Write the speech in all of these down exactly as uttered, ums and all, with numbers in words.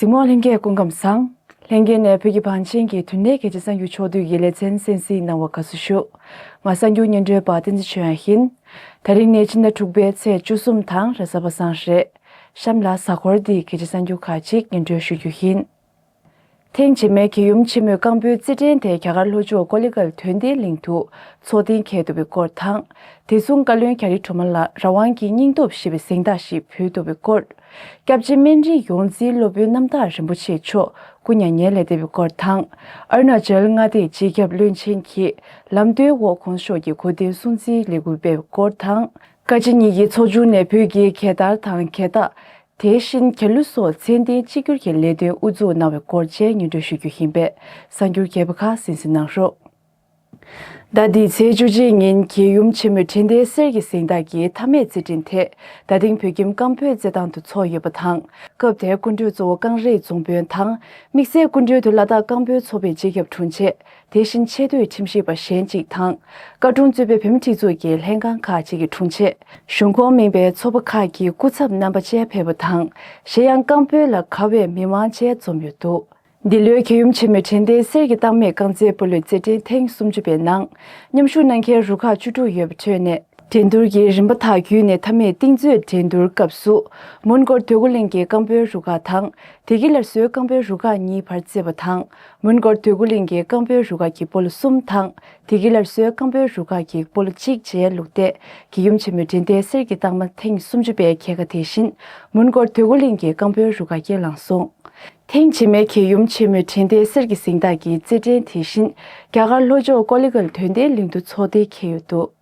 གཟིགས་མོ་ལྷན་རྒྱས་སྐུ་ཁམས་བཟང་། ལྷན་རྒྱས་ནས་བོད་ཀྱི་བང་ཆེན་གྱི་དུས་གནས་གལ་ཆེ་གསར་འགྱུར་ཕྱོགས་བསྡུས་ཀྱི་ལེ་ཚན་གསན་གཟིགས་གནང་བར་དགའ་བསུ་ཞུ། ང་གསར་འགྱུར་སྙན་སྒྲོན་པ་བསྟན་འཛིན་ཆོས་དབྱངས་ཡིན། ད་རིང་ནི་ཕྱི་ཟླ་དྲུག་པའི་ཚེས་བཅུ་གསུམ་དང་རེས་གཟའ་པ་སངས་རེད། གཤམ་ལ་གཟའ་འཁོར་འདིའི་གལ་ཆེ་གསར་འགྱུར་ཁག་ཅིག་སྙན་སྒྲོན་ཞུ་རྒྱུ་ཡིན། ཐེངས་རྗེས་མའི་རྒྱལ་ཡུམ་ཆེན་མོའི་རྐང་སྤོལ་རྩེད་འགྲན་དེ་རྒྱ་གར་ལྷོ་ཕྱོགས་ཀོ་ལི་གལ་དོན་ལྡན་གླིང་དུ་ཚོགས་གཏན་འཁེལ་འདུག་པའི་སྐོར་དང་། དེ་མཚུངས་བཀའ་བློན་རྒྱ་རི་སྒྲོལ་མ་ལགས་རང་དབང་གི་སྙིང་སྟོབས་ཞེས་པའི་གཟེངས་རྟགས་ཤིག་ཕུལ་འདུག་པའི་སྐོར། སྐྱབས་རྗེ་སྨན་རི་ཡོངས་འཛིན་སློབ་དཔོན་རྣམ་དག་རིན་པོ་ཆེ་མཆོག་སྐུ་མྱ་ངན་ལས་འདས་པའི་སྐོར་དང་། ཨ་རུ་ན་ཅལ་མངའ་སྡེའི་སྤྱི་ཁྱབ་བློན་ཆེན་གྱིས་ལམ་སྟོན་འོག་གོང་ས་མཆོག་གི་གོ་སྟོན་སྲུང་བརྩིའི་ལས་འགུལ་སྤེལ་བའི་སྐོར་དང་། བཀའ་སྤྱི་གཉིས་ཀྱི་ཚོགས་ཆུང་ནས་བོད་ཀྱི་རྒྱལ་དར་དང་རྒྱལ་རྟགས། དེ་བཞིན་རྒྱལ་གླུ་སོགས་མཚན་ལྡན་གཅིག་གྱུར་གྱི་ལས་དོན་དབུ་འཛུགས་གནང་བའི་སྐོར་བཅས་སྙན་སྒྲོན་ཞུ་རྒྱུ་ཡིན་པས། གསར་འགྱུར་རྒྱས་པ་ཁག་གསན་གཟིགས་གནང་རོགས། ཟླ་འདིའི་ཚེས་བཅུ་གཅིག་ཉིན་རྒྱལ་ཡུམ་ཆེན་མོའི་དྲན་རྟེན་གསེར་གྱི་གཟེངས་རྟགས་ཀྱི་མཐའ་མའི་རྩེད་འགྲན་དེ་རྡ་སྟེང་བོད་ཁྱིམ་རྐང་སྤོལ་རྩེད་ཐང་དུ་འཚོགས་ཡོད་པ་དང་། སྐབས་དེར་སྐུ་མགྲོན་གཙོ་བོ་ཀང་རེ་རྫོང་དཔོན་དང་། དམིགས་བསལ་སྐུ་མགྲོན་དུ་ལ་དྭགས་རྐང་སྤོལ་ཚོགས་པའི་སྤྱི་ཁྱབ་དྲུང་ཆེ། དེ་བཞིན་ཆེས་མཐོའི་ཁྲིམས་ཞིབ་པ་གཞན་གཅིག་དང་། བཀའ་དྲུང་གཙོས་པའི་བོད་མི་སྒྲིག་འཛུགས་ཀྱི་ལྷན་ཁང་ཁག་ཅིག་གི་དྲུང་ཆེ། གཞུང་ཁོངས་མིན་པའི་ཚོགས་པ་ཁག་གི་སྐུ་ཚབ་རྣམ་པ་བཅས་ཕེབས་པ་དང་། གཞན་ཡང་རྐང་སྤོལ་ལ་དགའ་བའི་མི་མང་བཅས་འཛོམས་ཡོད་འདུག་འདི་ལོའི་རྒྱལ་ཡུམ་ཆེན་མོའི་དྲན་རྟེན་གསེར་གྱི་རྟགས་མའི་རྐང་རྩེད་སྤོ་ལོའི་རྩེད་འགྲན་ཐེངས་སུམ་ཅུ་པའི་ནང་། མཉམ་ཞུགས་གནང་མཁན་རུ་ཁག་བཅུ་དྲུག་ཡོད་པའི་ཁྲོད་ནས། འགྲན་བསྡུར་གྱི་རིམ་པ་ཐག་བརྒྱུད་ནས་མཐའ་མའི་རྟིང་རྩོད་འགྲན་བསྡུར་སྐབས་སུ། མོན་གྷོར་འདོད་རྒུ་གླིང་གི་རྐང་སྤོལ་རུ་ཁག་དང་། བདེ་སྐྱིད་སླར་གསོའི་རྐང་སྤོལ་རུ་ཁག་གཉིས་བར་རྩེད་པ་དང་། མོན་གྷོར་འདོད་རྒུ་གླིང་གི་རྐང་སྤོལ་རུ་ཁག་གིས་སྤོ་ལོ་གསུམ་དང་། བདེ་སྐྱིད་སླར་གསོའི་རྐང་སྤོལ་རུ་ཁག་གིས་སྤོ་ལོ་གཅིག་བཅས་བླུགས་ཏེ། རྒྱལ་ཡུམ་ཆེན་མོའི་དྲན་རྟེན་གསེར་གྱི་རྟགས་མ་ཐེངས་སུམ་ཅུ་པའི་རྒྱལ་ཁ་དེ་བཞིན། མོན་གྷོར་འདོད་རྒུ་གླིང་གི་རྐང་སྤོལ་རུ་ཁག་གིས་བླངས་སོང་། ཐེངས་རྗེས་མའི་རྒྱལ་ཡུམ་ཆེན་མོའི་དྲན་རྟེན་གསེར་གྱི་གཟེངས་རྟགས་ཀྱི་རྩེད་འགྲན་དེ་བཞིན། རྒྱ་གར་ལྷོ་ཕྱོགས་ཀོ་ལི་གལ་དོན་ལྡན་གླིང་དུ་འཚོགས་གཏན་འཁེལ་ཡོད་འདུག་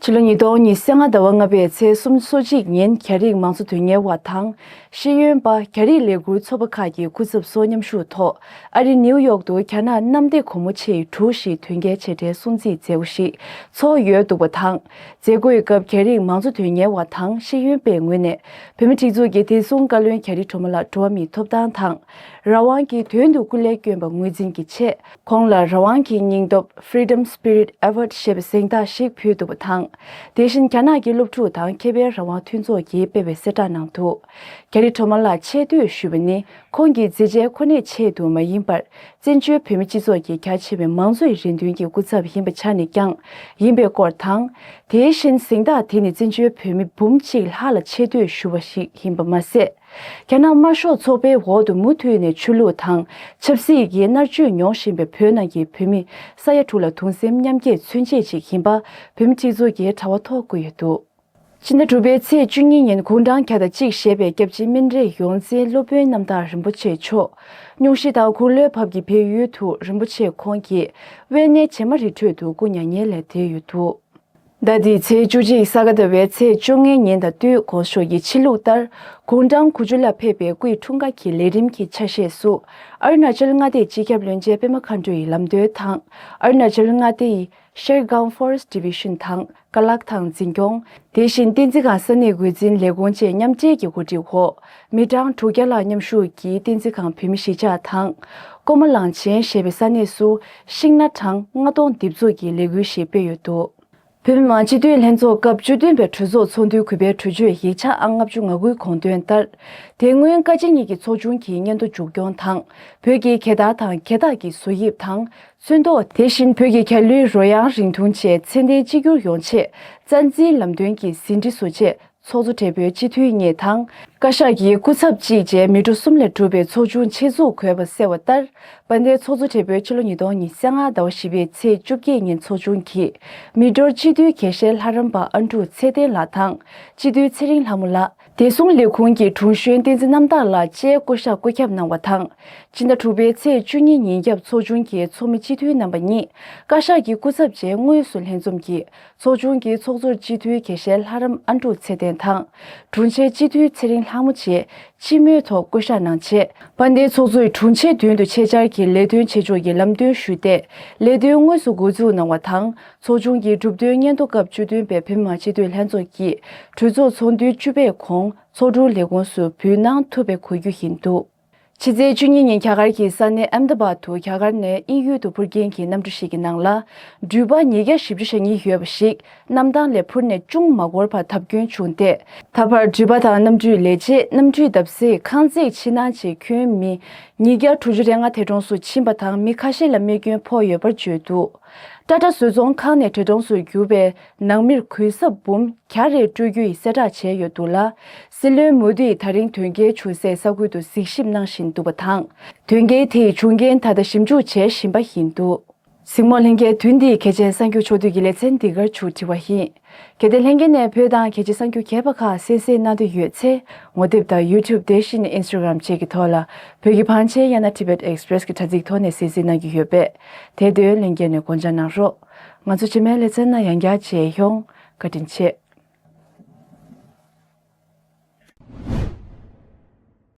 ཕྱི་ལོ་ཉིས་སྟོང་ཉི་ཤུ་རྩ་ལྔ་ཟླ་བ་ལྔ་པའི་ཚེས་སོ་གཅིག་ཉིན་རྒྱ་རིགས་མང་གཙོ་དོན་གཉེར་བ་དང་། ཤེས་ཡོན་པ། རྒྱ་རིགས་ལས་འགུལ་ཚོགས་པ་ཁག་གི་སྐུ་ཚབ་སོགས་མཉམ་ཞུགས་ཐོག་ཨ་རི་ནིའུ་ཡོག་ཏུ་རྒྱ་ནག་གནམ་བདེ་སྒོ་མོ་ཆེའི་གྲུ་ཞིག་དོན་རྐྱེན་ཆེ་གྲས་སྲུང་བརྩིའི་མཛད་སྒོ་ཞིག་ཚོགས་ཡོད་འདུག་པ་དང་། མཛད་སྒོའི་སྐབས་རྒྱ་རིགས་མང་གཙོ་དོན་གཉེར་བ་དང་ཤེས་ཡོན་པའི་ངོས་ནས་བོད་མི་སྒྲིག་འཛུགས་ཀྱི་བདེ་སྲུང་བཀའ་བློན་རྒྱ་རི་སྒྲོལ་མ་ལགས་འགྲོ་བ་མིའི་ཐོབ་ཐང་དང་། རང་དབང་གི་དོན་དུ་སྐུ་ལས་བསྐྱོན་པ་ངོས་འཛིན་གྱི་ཆེད། ཁོང་ལ་རང་དབང་གི་སྙིང་སྟོབས། Freedom Spirit Award ཞེས་པའི་གཟེངས་རྟགས་ཤིག་ཕུལ་འདུག་པ་དང་། དེ་བཞིན་རྒྱ་ནག་གི་སློབ་ཕྲུག་དང་ཁེ་ཕན་རང་དབང་མཐུན་ཚོགས་ཀྱིས་སྤེལ་བའི་གསལ་བསྒྲགས་གནང་འདུག་རྒྱ་རི་སྒྲོལ་མ་ལགས་ཆེ་བསྟོད་ཞུས་པ་ནི། ཁོང་གི་མཛད་རྗེས་ཁོ་ནའི་ཆེད་དུ་མ་ཡིན་པར། བཙན་བྱོལ་བོད་མི་སྤྱི་ཚོགས་ཀྱི་རྒྱ་ཆེ་བའི་མང་གཙོའི་རེ་འདུན་གྱི་སྐུ་ཚབ་ཡིན་པའི་ཆ་ནས་ཀྱང་ཡིན་པའི་སྐོར་དང་། དེ་བཞིན་གཟེངས་རྟགས་དེ་ནི་བཙན་བྱོལ་བོད་མི་འབུམ་གཅིག་ལྷག་ལ་ཆེ་བསྟོད་ཞུ་བ་ཞིག་ཡིན་པ་མ་ཟད། རྒྱ་ནག་དམར་ཤོག་ཚོགས་པའི་འོག་ཏུ་མུ་མཐུད་ནས་ཆོས་ལུགས་དང་ཆབ་སྲིད་ཀྱི་མནར་གཅོད་མྱོང་བཞིན་པའི་བོད་ནང་གི་བོད་མི་ས་ཡ་དྲུག་ལ་གདུང་སེམས་མཉམ་སྐྱེད་མཚོན་བྱེད་ཅིག་ཡིན་པ་བོད་མི་སྒྲིག་འཛུགས་ཀྱིས་གྲྭ་པ་ཐོག་བཀོད་ཡོད་འདུག་ཕྱི་ཟླ་དྲུག་པའི་ཚེས་བཅུ་གཉིས་ཉིན་དགུང་གྲངས་བརྒྱ་དང་གཅིག་བཞེས་པའི་སྐྱབས་རྗེ་སྨན་རི་ཡོངས་འཛིན་སློབ་དཔོན་རྣམ་དག་རིན་པོ་ཆེ་མཆོག་སྙུང་གཞི་དང་དགུང་ལོའི་བབ་ཀྱི་བལ་ཡུལ་དུ་རིན་པོ་ཆེ་ཁོང་གིས་དབེན་གནས་བྱེ་མ་རི་ཁྲོད་དུ་སྐུ་མྱ་ངན་ལས་འདས་ཡོད་འདུག་ཟླ་འདིའི་ཚེས་བཅུ་གཅིག་ས་ག་ཟླ་བའི་ཚེས་བཅོ་ལྔའི་ཉིན་དང་བསྟུན་གོང་ས་མཆོག་གིས་ཕྱི་ལུགས་ལྟར་དགུང་གྲངས་དགུ་བཅུ་ལ་ཕེབས་པའི་སྐུའི་འཁྲུངས་སྐར་གྱི་ལས་རིམ་གྱི་ཆ་ཤས་སུ། ཨ་རུ་ན་ཅལ་མངའ་སྡེའི་སྤྱི་ཁྱབ་བློན་ཆེན་པད་མ་མཁའ་འགྲོ་ཡི་ལམ་སྟོན་དང་། ཨ་རུ་ན་ཅལ་མངའ་སྡེ་ཡི་ཤེར་གང་ཕོ་རེ་སི་ཊི་ཌི་བི་ཤན་དང་། ཀ་ལག་དང་འཛིན་སྐྱོང་། དེ་བཞིན་བསྟན་འཛིན་ཁང་ས་གནས་འགོ་འཛིན་ལས་ཁུངས་བཅས་མཉམ་འབྲེལ་གྱི་གོ་སྒྲིག་འོག་མི་གྲངས་དྲུག་བརྒྱ་ལྷག་མཉམ་ཞུགས་ཀྱིས་བསྟན་འཛིན་ཁང་བོད་མི་གཞིས་ཆགས་དང་། ཀོ་མ་གླང་ཆེན་ཞེས་པའི་ས་གནས་སུ་ཤིང་སྣ་གྲངས་ལྔ་སྟོང་འདེབས་འཛུགས་ཀྱི་ལས་འགུལ་ཞིག་སྤེལ་ཡོད་འདུག་བོད་མི་མང་སྤྱི་འཐུས་ལྷན་ཚོགས་སྐབས་བཅུ་བདུན་པའི་གྲོས་ཚོགས་ཚོགས་འདུའི་གུས་པའི་གྲོས་ཆོད་ཡིག་ཆ་ཨང་ལྔ་བཅུ་ང་དགུའི་དགོངས་དོན་ལྟར། དེ་སྔོན་བཀའ་སྤྱི་གཉིས་ཀྱི་ཚོགས་ཆུང་གི་སྙན་ཐོ་མཇུག་སྐྱོང་དང་། བོད་ཀྱི་རྒྱལ་དར་དང་རྒྱལ་རྟགས་ཀྱི་བཟོ་དབྱིབས་དང་། ཚོན་མདོག་དེ་བཞིན་བོད་ཀྱི་རྒྱལ་གླུའི་རོལ་དབྱངས་རིང་ཐུང་བཅས་ཚད་ལྡན་གཅིག་གྱུར་ཡོང་ཆེད་རྩ་འཛིན་ལམ་སྟོན་གྱི་ཟིན་བྲིས་བཟོ་ཆེད་ཚོགས་གཙོ་སྦྲེལ་པོའི་སྤྱི་འཐུས་གཉིས་དང་། བཀའ་ཤག་གི་སྐུ་ཚབ་གཅིག་བཅས་མི་འགྲོ་གསུམ་ལས་གྲུབ་པའི་ཚོགས་ཆུང་ཆེད་འཛུགས་དགོས་པ་གསལ་བ་ལྟར། དཔལ་ལྡན་ཚོགས་གཙོ་སྦྲེལ་པོས་ཕྱི་ལོ་ཉིས་སྟོང་ཉི་ཤུ་རྩ་ལྔ་ཟླ་བ་བཞི་པའི་ཚེས་བཅོ་བརྒྱད་ཉིན་ཚོགས་ཆུང་གིས་མི་འགྲོར་སྤྱི་འཐུས་དགེ་བཤེས་ལྷ་རམས་པ་ཨ་འབྲུག་ཚེ་བརྟན་ལགས་དང་སྤྱི་འཐུས་ཚེ་རིང་ལྷ་མོ་ལགས། བདེ་སྲུང་ལས་ཁུངས་ཀྱི་དྲུང་གཞོན་བསྟན་འཛིན་རྣམ་དག་ལགས་བཅས་བསྐོ་གཞག་བཀོད་ཁྱབ་གནང་བ་དང་། སྤྱི་ཟླ་དྲུག་པའི་ཚེས་བཅུ་གཉིས་ཉིན་རྒྱབ་ཚོགས་ཆུང་གི་ཚོགས་མི་སྤྱི་འཐུས་རྣམ་པ་གཉིས་བཀའ་ཤག་གི་སྐུ་ཚབ་བཅས་དངོས་སུ་ལྷན་འཛོམས་ཀྱིས་ཚོགས་ཆུང་གི་ཚོགས་གཙོར་སྤྱི་འཐུས་དགེ་བཤེས་ལྷ་རམས་ཨ་འབྲུག་ཚེ་བརྟན་དང་། དྲུང་ཆེར་སྤྱི་འཐུས་ཚེ་རིང་ལྷ་མོ་བཅས་སྤྱི་མོས་ཐོག་བསྐོ་གཞག་གནང་ཆེད། དཔལ་ལྡན་ཚོགས་གཙོས་དྲུང་ཆེའི་མདུན་དུ་ཆེད་བཅར་གྱིས་ལས་དོན་བྱེད་ཕྱོགས་ཀྱི་ལམ་སྟོན་ཞུས་ཏེ། ལས་དོན་དངོས་སུ་འགོ་འཛུགས་གནང་བ་དང་། ཚོགས་ཆུང་གི་གྲུབ་དོན་སྙན་ཐོ་སྐབས་བཅུ་བདུན་པའི་བོད་མི་མང་སྤྱི་འཐུས་ལྷན་ཚོགས་ཀྱིས་གྲོས་ཚོགས་ཚོགས་འདུའི་བཅུ་པའི་གོང་ཚོགས་དྲུང་ལས་ཁུངས་སུ་འབུལ་གནང་ཐུབ་པའི་གོ་རྒྱུ་ཡིན་འདུག་ཕྱི་ཚེས་བཅུ་གཉིས་ཉིན་རྒྱ་གར་གྱི་ས་གནས་ཨམ་ད་བཱད་དུ་རྒྱ་གར་ནས་དབྱིན་ཡུལ་དུ་འཕུར་མཁན་གྱི་གནམ་གྲུ་ཞིག་གི་ནང་ལ། འགྲུལ་པ་ཉིས་བརྒྱ་བཞི་བཅུ་ཞེ་གཉིས་ཡོད་པ་ཞིག་གནམ་ཐང་ལས་འཕུར་ནས་ཅུང་མ་འགོར་བར་བརྡབ་སྐྱོན་བྱུང་སྟེ། ད་བར་འགྲུལ་པ་དང་གནམ་གྲུའི་ལས་བྱེད། གནམ་གྲུའི་བརྡབ་གསིག་ཁང་བརྩེགས་ཕྱི་ནང་བཅས་ཁྱོན་མི་ཉིས་བརྒྱ་དྲུག་ཅུ་རེ་ལྔ་འདས་གྲོངས་སུ་ཕྱིན་པ་དང་། མི་ཁ་ཤས་ལ་རྨས་སྐྱོན་ཕོག་ཡོད་པར་བརྗོད་འདུག་ཊ་ཊ་བཟོ་ཚོང་ཁང་ནས་འདས་གྲོངས་སུ་གྱུར་པའི་ནང་མིར་གུས་ས་འབུམ་བརྒྱ་རེ་སྤྲོད་རྒྱུའི་གསལ་བསྒྲགས་བྱས་ཡོད་འདུག་ལ། སྲིད་བློན་མོ་དིས་ད་རིང་དོན་རྐྱེན་བྱུང་སའི་ས་ཁུལ་དུ་གཟིགས་ཞིབ་གནང་བཞིན་འདུག་པ་དང་། དོན་རྐྱེན་དེའི་བྱུང་རྐྱེན་ད་ལྟ་ཞིབ་འཇུག་བྱེད་བཞིན་པ་ཡིན་འདུག་གཟིགས་མོ་ལྷན་རྒྱས། དུས་འདིའི་གལ་ཆེན་གསར་འགྱུར་ཕྱོགས་བསྡུས་ཀྱི་ལེ་ཚན་འདི་གར་མཇུག་སྒྲིལ་བ་ཡིན། གལ་ཏེ་ལྷན་རྒྱས་ནས་བོད་དང་རྒྱལ་སྤྱིའི་གསར་འགྱུར་གྱེར་པ་ཁག་གསན་གཟིགས་གནང་འདོད་ཡོད་ཚེ། ངོ་དེབ་དང་ཡུ་ཊུབ་དེ་བཞིན་ཨིན་སི་ཊ་གྷི་རམ་བཅས་ཀྱི་ཐོག་ལ། བོད་ཀྱི་བང་ཆེན་ཡང་ན་Tibet Express གྱི་དྲ་ཚིགས་ཐོག་ནས་གསན་གཟིགས་གནང་རྒྱུ་ཡོད་པས། དེ་དོན་ལྷན་རྒྱས་ནས་དགོངས་འཇགས་གནང་རོགས། ང་ཚོ་རྗེས་མའི་ལེ་ཚན་ནང་ཡང་བསྐྱར་མཇལ་ཡོང་། བཀའ་དྲིན་ཆེ།